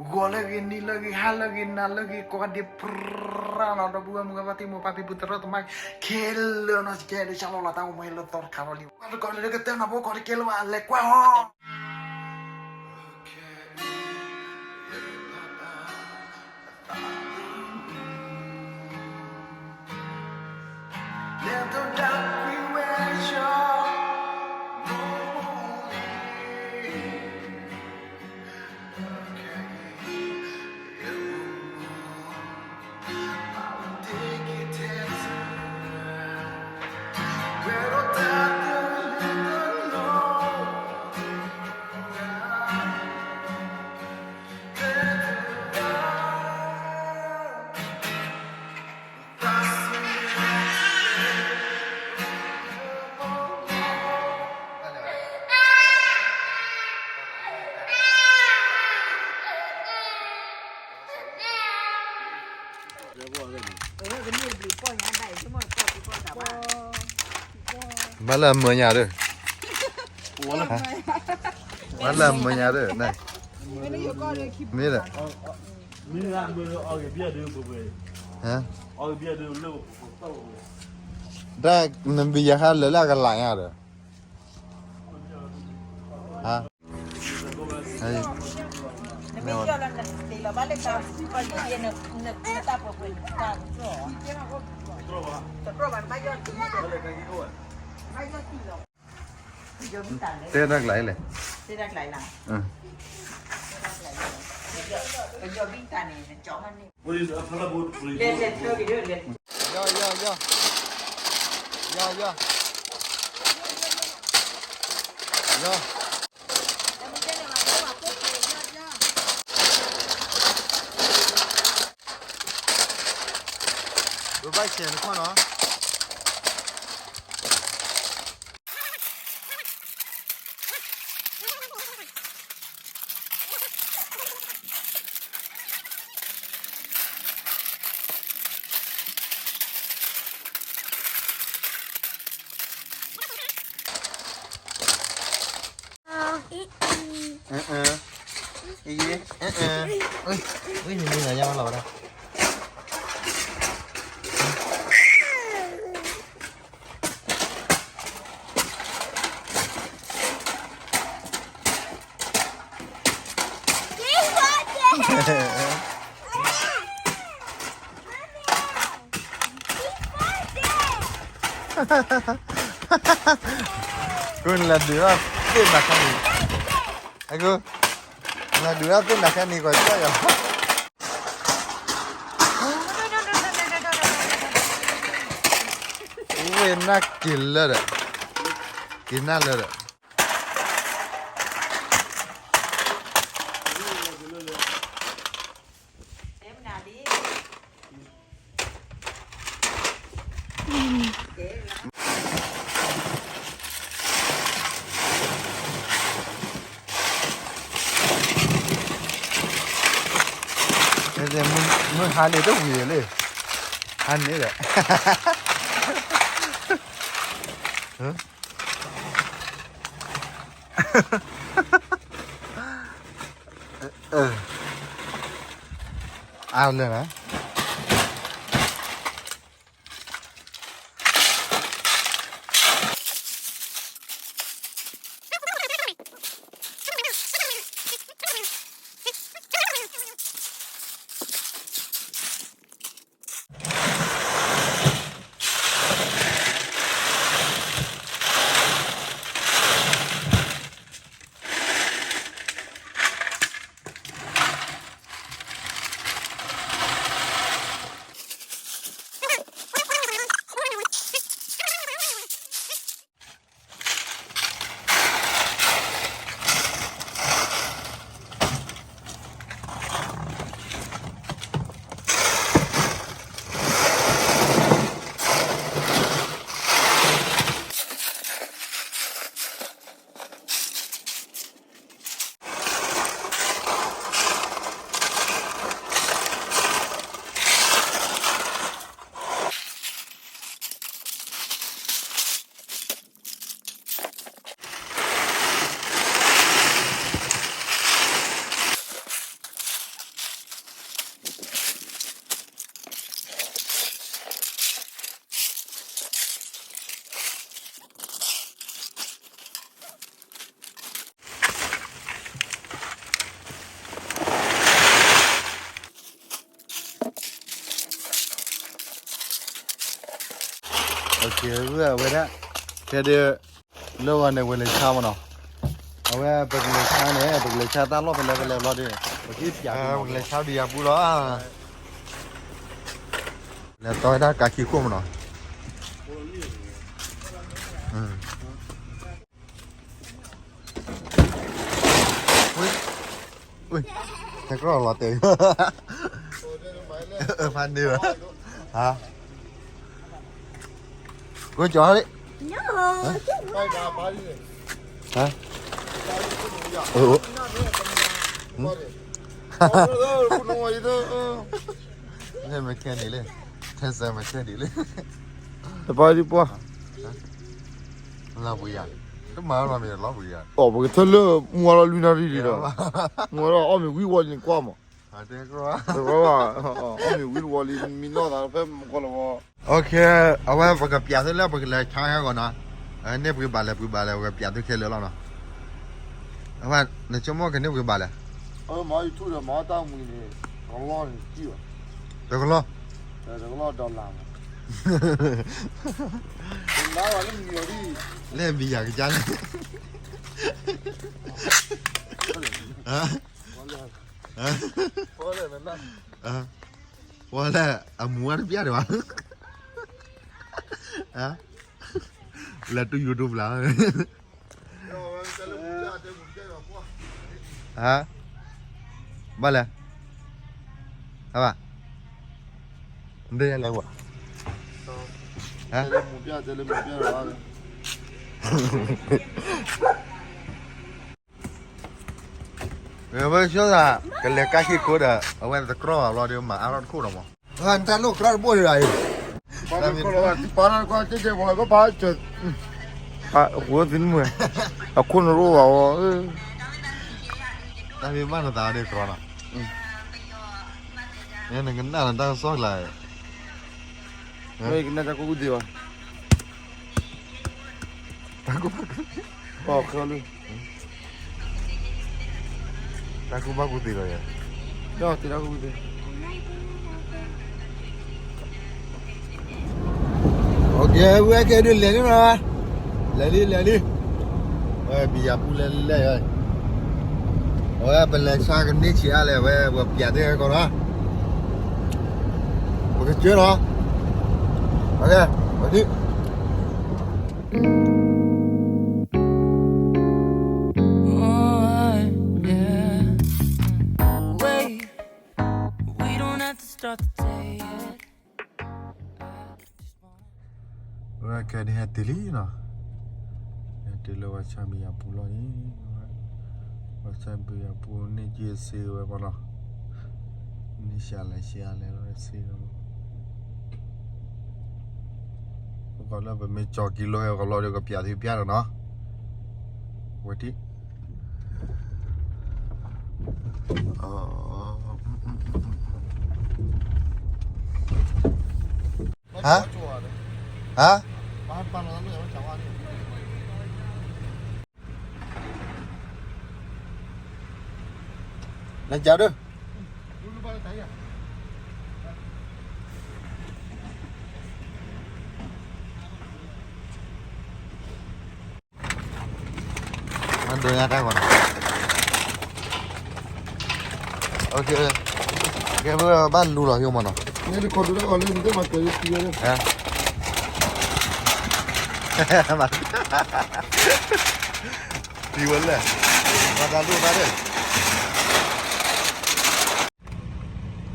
ဂီၤလၢအဂ့ၤ နံၤလၢအဂ့ၤ ဟါလၢအဂ့ၤ နၤလၢအဂ့ၤ ကိးဂၤဒဲး ပြၢနီၤ ဒီပုၢ်ဝဲၢ်မုၢ်ဂၤ ပှၤသံမိၢ်ပှၤဖံး ပုၢ်သရၣ်သမါခဲလၢာ်နီၤ ကဲဒုး ဆၢလီၤလီၤတၢ်အိၣ်မူလၢသီတခါလီၤလံ ပှၤတကိးလၢကတၢၢ်နီၤ ပကိးတကဲလၢၤဘၣ် လဲၤကွၢ်အီၤ ဘၣ်လၢအမၢညါဒီး, ဘၣ်လၢအမၢညါဒီး, မ့ၢ်ဒီး, တၢ်နဘံယၤခါလၢာ်လၢအကလးညါဒီး, တဲတၢ်ကျါလဲၣ်, ယီၤ ယီၤ ယီၤ, ယီၤ ယီၤ, ယီၤ. ပဘၣ်ဆဲးနခီၣ်နီၤ. ကိးနလၢဒုးဘၣ်သ့ၣ်နၤခါန့ၣ်, အကိး, နလၢဒုးဘၣ်သ့ၣ်နၤခါန့ၣ် ကွၢ်ကၠီယီၤ, ဝဲနၢ်က့ၤလၢဒီး, က့ၤနၢ်လၢဒီး မုၢ်ဟါန့ၣ်တဝံၤလံ, ဟါန့ၣ်ဒီး, အါလၢာ်, အဝဲဒၣ် ခဲဒၣ် လၢဂီၤန့ၣ် ဝဲလဲၤဆါမနီၤ, အဝဲပကလဲၤဆါန့ၣ် ပကလဲၤဆါတၢ်လီၢ်ဖဲလဲၣ်ဖဲလဲၣ်ဘျီဒီး ပကပျး ပကလဲၤဆါဘံယၤပူလီၤ, လဲၤတီဝဲဒၣ်ကးခံခိၣ်မနီၤ. တကြၢးလီၤတဲာ်, ဖးန့ၢ်ဘၣ်, ဟါ, ကိကၠီလံ, ဟါ, မ့ၢ်ခဲန့ၣ်လံ, ထဲစဲမ့ၢ်ခဲဒံးလံ, တပှၤဒံးပှၤ လီၤပှံၤယၤ, တမၤလီၤမ့ၢ်လီၤပှံၤယၤ, အီၣ်ပကထၢလၢမူဝါလီၤလွံၢ်နၣ်ရံၣ်လံဒီး, မူဝါလီၤအီၣ်မ့ၤဝံၤဝီလံနကွၢ်မး, တကီၢ်ဘၣ်, အီၣ်မ့ၤဝံၤတဝီလံ မံနီၢ်သးဖဲမကီၢ်လီၤဝီ. အဝဲပကပျးသုလၢပကလဲၤဆါဟဲဂီၤနီၤ, န့ၢ်ပှ့ၤဘၣ်လဲၣ်ပှ့ၤဘၣ်လဲၣ် ပကပျးသုခဲလၢာ်လီၤနီၤ, အဝဲ နဆိကမိၣ်ကန့ၢ်ပှ့ၤဘၣ်လဲၣ်, မ့ၢ်ယူၤထူၣ်ဒီးမ့ၢ်တၢ်မံၤန့ၣ်, တကလီၢ်န့ၣ်, တကလီၢ်, တကလီၢ်ဒီးလၢ်မး, လၢဘံယၤကစၢ်လဲၣ်, ဝဲလဲၣ် အမူဝဲတပျၢ်ဒံးဘၣ်, လဲၤတူၢ်ယူၤတူၢ်ပျၢ်, ဟါ, ဘၣ်လဲၣ်, ဟါဘၣ်, ဒ်လဲၣ်ဝဲ, ဟါ ဝဲဆိသး ကလဲၤကါဟံၣ်ခိၣ်ဒီး အဝဲတကြၢးဘၣ်ဘျီဒီး မၤအါထီၣ်တခိၣ်ဒီးမး, တၢ်လိၣ်ကြၢးတဘိၣ်ဒံးဘၣ်အံၤ, ပၢ်နကွၢ်လီၤဘၣ် တပၢ်နကွၢ်ကဲကဲပှၤကပၢ်စၢၤ, အဃိသ့ၣ်မုၢ်, အခိၣ်နရိၣ်ဘၣ်ဝဲ, တၢ်မ့ၢ်ဘၣ်နသးဒီးကြၢးနီၤ, နကနၣ်နတၢ်ကစီၣ်ကျါ, ကနၣ်တၢ်ကူၣ်ကူၣ်သ့ဘၣ်, တၢ်ကူၣ်ဘၣ်ကူၣ်သ့, တၢ်ကူၣ်ဘၣ်ကူၣ်သ့လီၤယၤ, တၢ်ကူၣ်ဘၣ်ကူၣ်သ့, ဝဲကဲဒုးလဲၤလံနီၤ, လဲၤလံလဲၤလံ, ဝဲဘံယၤပူလဲၤလံလဲၤ, အဝဲပလဲၤဆါကန့ၢ်ဆံးအါလဲၣ် ဝဲပပျးသ့ၣ်ကီးနီၤ, ပကစၢၤနီၤ, ပက, ပက ဝဲကဲဒ်ဟဲတုၤလံနီၤ, ဟဲတုၤလၢဝဲဆါဘံယၤပူလီၤအံၤ, ဝဲဆါဘံယၤပူန့ၢ်က့ၤစ့ဝဲပှၤနီၤ, န့ၢ်စ့လဲၣ်စ့လဲၣ်လီၤစ့, ပကီးလၢပမ့ၢ်ကၠီၤကံလိဟဲကီးလီၤဒီးကပျးသ့ပျးဒီးနီၤ, ဝဲတံၢ် ဟါ, ဟါ, နကဒုး, ဒိးညါတၢ်ဂီၤနီၤ, ကဲ, ဘၣ်လူလီၤယိမးနီၤ, တံၤဝဲလဲၣ်, မၤတၢ်လူတၢ်ဒၣ်,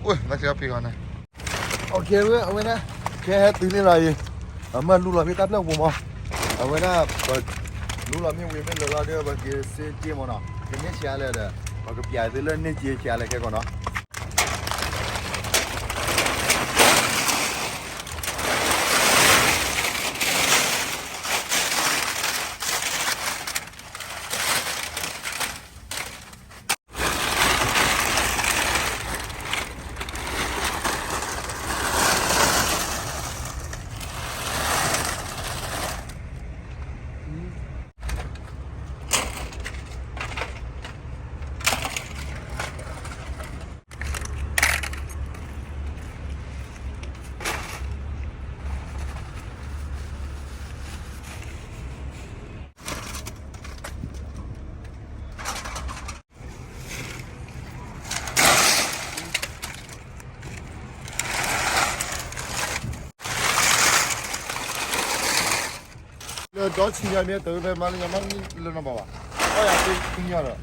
ဝဲဘၣ်စ့ဖံးဂီၤန့ၣ်, အဝဲဒၣ်, ကဲဟဲတုၤန့ၣ်လီၤအံၤ, အမၢလူလီၤမ့ၢ်တၢ်ဖျၢၣ်ပူၤမး, အဝဲဒၣ်, ပလူလီၤမ့ၢ်ဝံၤမ့ၢ်လၢာ်လီၤဒီး ပက့ၤစ့က့မးနီၤ, ကန့ၢ်ဆံးအါလဲၣ်ဒီး, ပကပျးသုလၢန့ၢ်က့ၤဆံးအါလဲၣ်ခဲကီးနီၤ. ဒီးဆူညါမ့ၢ်တၢ်ဝဲဖဲမၤလၢညါမ့ၢ်လၢနီၢ်ဘၣ်ဘၣ်, အီၣ်ယၤသ့ဆူညါဒီး,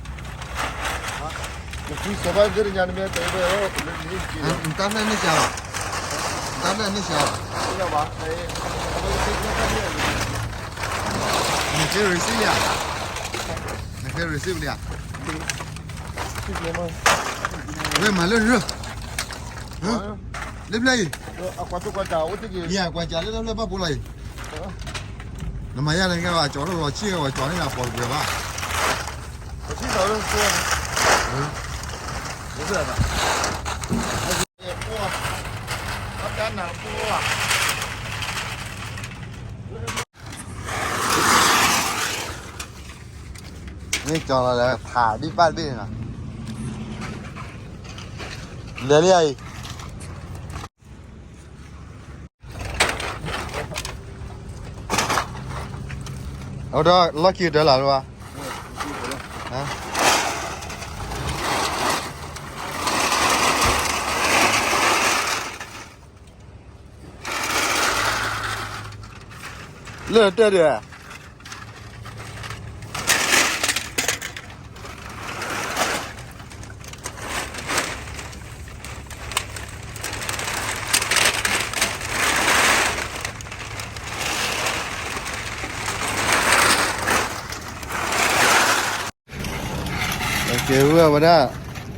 နဖုစီၤဘၣ်သ့ၣ်တညါနမ့ၢ်တၢ်ဝဲဖဲလၢန့ၣ်က့ၤဒီး, နတၢ်ဖျၢၣ်န့ၢ်စှၤဘၣ်, နတၢ်ဖျၢၣ်န့ၢ်စှၤဘၣ်, နကဲ receipt လံဧါ, နကဲ receipt လံဧါ, ဝဲမၤလၢရၢ, လၢဖျၢၣ်အံၤ, ယကွၢ်စၢ်လၢတၢ်ဖျၢၣ်ဘၣ်ဖိလီၤအံၤ နမၤယါန့ၣ်ကဲဝဲကၠီၤလၢလီၤဆံၣ်ကဲဝဲကၠီၤန့ၣ်အပီၢ်တပှဲၤဘၣ်. မ့ၢ်ကၠီၤလီၤလၢထးဒံးဘၣ်ဒံးနီၤ, လဲၤလံအံၤ အဝဲဒီးလီၢ်ခံကတၢၢ်လၢ်လၢၤဘၣ်, လၢတၢၢ်ဒီး ကဲဝဲဝဲဒၣ်,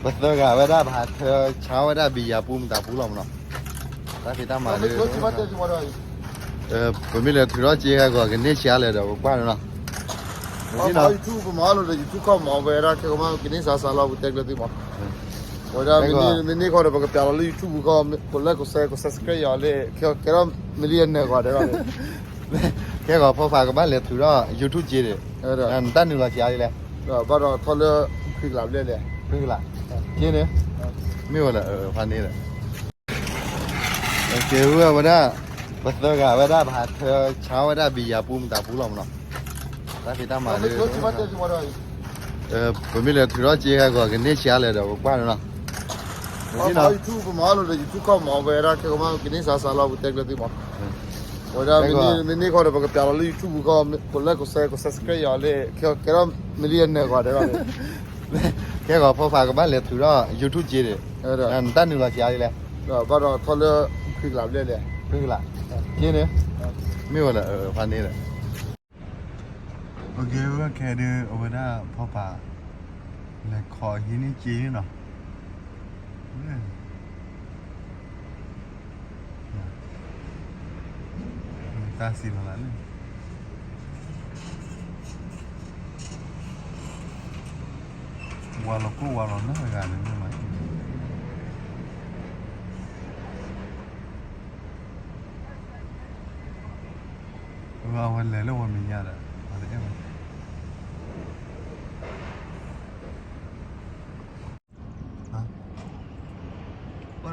ပသၢဂၤဝဲဒၣ် ပဟးထၢဆါဝဲဒၣ်ဘံယၤပူမတၤပူလီၤမနီၤ, တၢ်ဖံးတၢ်မၤဒ်, ပမ့ၢ်လဲၤထုးထီၣ်စ့ဟဲဂီၤကန့ၢ်ဆံးအါလဲၣ်ဒီး ပကွၢ်န့ၣ်လီၤ, YouTube ပမၤအီၤလီၤဒီး YouTube ခီၣ်မၤဝဲဒၣ် ခဲကမၣ်ကန့ၢ်စးစးလီၤ ပတဲကျၢၤသ့မး, ဝဲဒၣ်မ့ၢ်န့ၢ်ခီဒီး ပကပျးလီၤလၢ YouTube ခီ က like က subscribe ယၤလၢ ကဲထီၣ် millionaire ဂီၤဒဲးလီၤ, ကဲဂီၤဖီဖးကဘၣ်လဲၤထုးထီၣ် YouTube စ့ဒီး, နတၢ်နုာ်လီၤစ့အါလဲၣ်, ဘၣ်ဒီးထီၣ်လၢ ခွံကလးဘျဲၣ်လဲၣ်, ခွံကလး, က့န့ၣ်, မ့ၢ်ဝဲလၢဖးန့ၣ်ဒီး ကဲဝဲဝဲဒၣ်, ပသၢဂၤဝဲဒၣ် ပဟးထၢဆါဝဲဒၣ်ဘံယၤပူမတၤပူလီၤမနီၤ, တၢ်ဖံးတၢ်မၤဒ်, ပမ့ၢ်လဲၤထုးထီၣ်စ့ဟဲဂီၤကန့ၢ်ဆံးအါလဲၣ်ဒီး ပကွၢ်န့ၣ်လီၤ, YouTube ပမၤအီၤလီၤဒီး YouTube ခီၣ်မၤဝဲဒၣ် ခဲကမၣ်ကန့ၢ်စးစးလီၤ ပတဲကျၢၤသ့မး, ဝဲဒၣ်မ့ၢ်န့ၢ်ခီဒီး ပကပျးလီၤလၢ YouTube ခီ က like က subscribe ယၤလၢ ကဲထီၣ် millionaire ဂီၤဒဲးလီၤ, ကဲဂီၤဖီဖးကဘၣ်လဲၤထုးထီၣ် YouTube စ့ဒီး, နတၢ်နုာ်လီၤစ့အါလဲၣ်, ဘၣ်ဒီးထီၣ်လၢ ခွံကလးဘျဲၣ်လဲၣ်, ခွံကလး, က့န့ၣ်, မ့ၢ်ဝဲလၢဖးန့ၣ်ဒီး အဝဲခဲဒုး အဝဲဒၣ်ဖီဖး လဲၤခီဟံးန့ၢ်စ့န့ၣ်နီၤ, တၢ်စံးလီၤလၢ ဝၤလီၤကိၣ်ဝၤလီၤနၢ်တဂၤန့ၣ်မ့ၢ်မး အဝဲလဲၤလၢဝဲမဲာ်ညါဒီး အဝဲ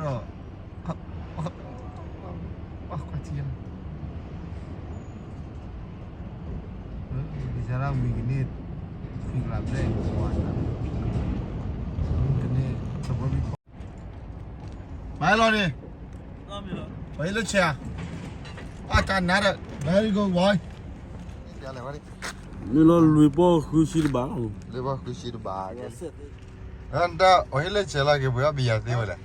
တအဲၣ်ဝဲ ဘၣ်ဒီး ပှၤကွၢ်ထံယါ ကစၢ်ဒၣ်ဝံၤကန့ၢ် ခွံကလးဘျဲၣ် ကန့ၢ် သဘီမံၤ မၤလီၤန့ၣ် ပှၤဟ့ၣ်လၢဆဲးဧါ အတၢ်နါဒီး very good boy မ့ၢ်လီၤလွံၢ်ပီၢ်ဃုဆံတဘး လွံၢ်ပီၢ်ဃုဆံတဘး တၢ်အီၣ်ဟ့ၣ်လၢဆဲးလီၤက့ၤ ပှ့ၤအီၣ်ဘံယၤသ့ဝဲလဲၣ်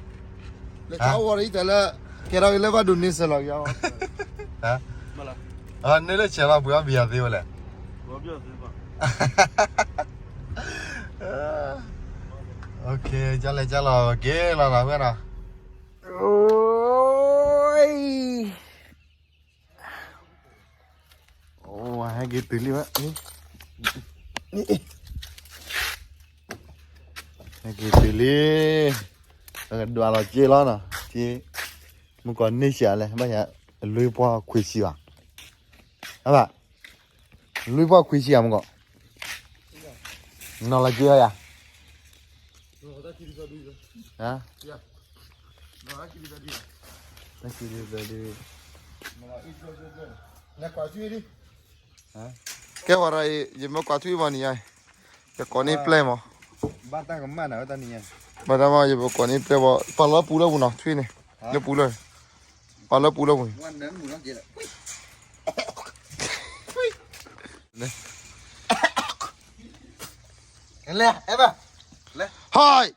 လၢဆၢဝီၤအံၤတၢ်လၢ ကဲထီၣ်က့ၤလၢဘၣ်ဒိးန့ၢ်စၢၤလီၤက့ၤ န့ၢ်လၢဆဲးလီၤ ပှ့ၤအီၣ်ဘံယၤသ့ဝဲလဲၣ် ကၠီလဲၣ်ကၠီလီၤ က့ၤလီၤလီၤဖဲနီၤ အိ ဟဲက့ၤတုၤလံဝဲ ဟဲက့ၤတုၤလံ ဒွးလီၤက့ၤလီၤနီၤ က့ၤ မုၢ်ကီၢ်န့ၢ်စှၤလဲၣ် ဘၣ်ယၤ လွံၢ်ပီၢ်ခွံဆံဘၣ် အဘၣ် လွံၢ်ပီၢ်ခွံဆံဧါ မုၢ်ကီၢ် နီၤလီၤက့ၤလီၤယၤ ဟါ တၢ်ခံဒုသၢဒု ကဲဝဲဒၣ်အံၤ ယမ့ၢ်ကွၢ်ထွံၣ်မးနံၤညါ ယကိးန့ၢ်ပျဲၢ်မး ဘၣ်တၢ်ကမၣ်နၤဝဲတနံၤညါ ဘၣ်တၢ်မး ယမ့ၢ်ကိးန့ၢ်ပျဲၢ်မး ပာ်လၢပူၤလၢပူၤနီၤ ထွံၣ်န့ၣ် လၢပူၤလၢ ပာ်လၢပူၤလၢပူၤန့ၣ် လဲၤ အဲၣ်ဘၣ် လဲၤ ဟိုက်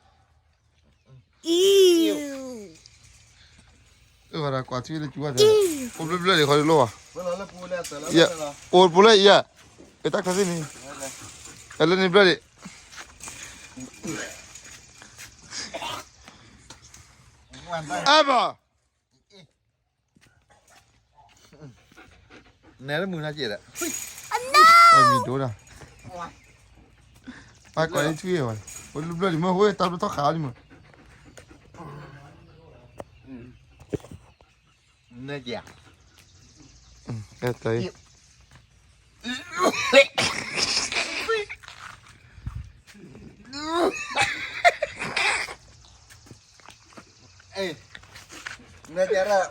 အံၤ အၢ ဝဲဒၣ်ကွၢ်ထံလၢကၠူဝဲဒၣ် အိၣ်ဘျၢဘျၢဒံး ခီဒံးလိၣ်ဘၣ် အိၣ်ဘျၢဘျၢအံၤ အတၢ်ခါသ့ၣ်န့ၣ် အလၢန့ၣ်ဘျၢဒံး အၢဘၣ် နဲတမုာ်နာ်က့ဒီး အမံၤဒိၣ်ဒၣ် ပၢ်ကွၢ်အံၤထွံၣ်ဝဲ အိၣ်ဘျၢဘျၢဒံးမ့ၢ် ဝဲတၢ်ဘျၢထီၣ်ခးအီၤဒံးမ့ၢ် နဲက့ၤ ကဲတၢ်အံၤ နဲက့ၤရၣ်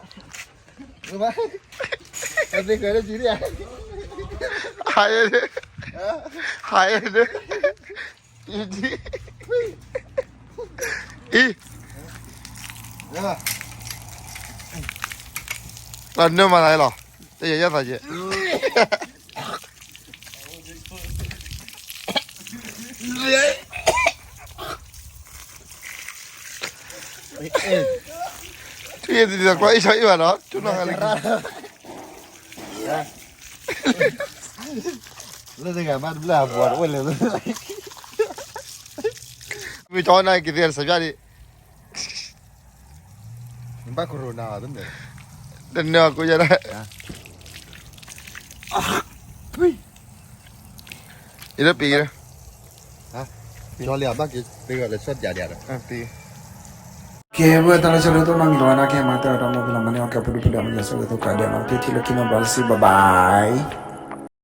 အသ့ၣ်ကဲလၢကံဒံး ဟးယဲဒၣ် ဟးယဲဒၣ် အံၤ အံၤ လီၤနၢမၤသးလီၤ တယဲယဲသးယဲ ထွံၣ်အံၤတဒ်သိးကျီအံၣ်ဆီအံၣ်ဘၣ်နီၤ ကၠိနီၢ်ဂၤလၢ လၢတဂၤမးတဘျၢအပှၤတအိၣ်လဲၣ် မ့ၢ်ကၠီနာ်က့ၤသ့စပျၢ်ဒံး ဘၣ် corona တန့ၢ်အီၤကိးယၤဒၣ် အံၤလၢပံၤလၢ ကၠီလံဘၣ်က့ၤ တဂၤလဲၤဆီၣ်တၢ်ဒံးဒီး ကဲ ဝဲတၢ်လၢဆၢလၢသိၣ်နီၣ်ဂံၢ်လီၤဝဲဒၣ်ကဲမၤတၢ်ဒီးမ့ၢ်ဖဲလီၤမၤန့ၢ်အီၣ်ကဲပဒူၣ်ပဒူၣ်မၤယၤဆိၣ်ဂ့ၤသိၣ်ကးဒဲးနီၤ ကထံၣ်လိာ်ခံနီၤ ဘၣ်လၢစံ bye bye